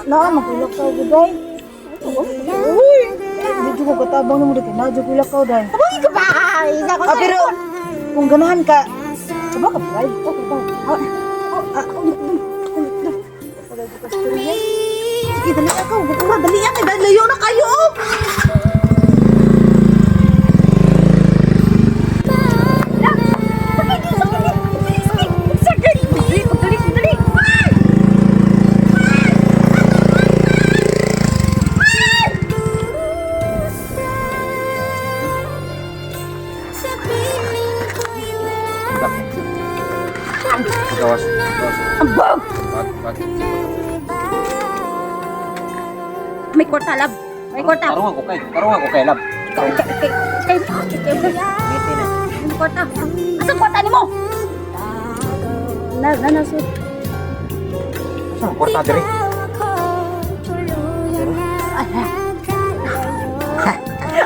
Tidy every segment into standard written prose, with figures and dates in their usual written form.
Naa, magulakaw ko, day. Uy! Medyo ko katabang namo dito. Na, ko lakaw, day. Uy, ka ba? Isa ko Ah, sa pero kung ganahan ka, ba ka drive? Okay ba? Ah, ah, sige, dali ako. Bukura, dali ako. Dali, layo na kayo, oh! Sakit! Dali, dali, dali! Gawas. Gawas. Ambog! Bag, bag. May kwarta, lab. May kwarta. Tarong ako kay. Tarong ako kay lab. Kay, kay, kay, kay, kay, Ngiti na. may kwarta. Asa kwarta nimo? Na, na, na, sir. Asa ang kwarta diri?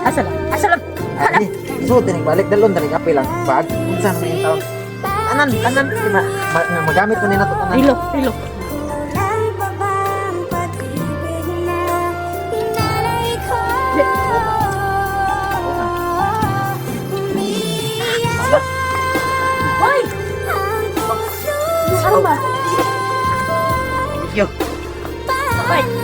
Asa lang? Asa lang? Adi, so tinig balik dalon diri kape lang. Bag. Unsa man yung taon? Tanan, tanan di ma, ma, nga magamit mo ni nato tanan. Rilo, rilo. Hoy! Ano ba? Yo. Bye.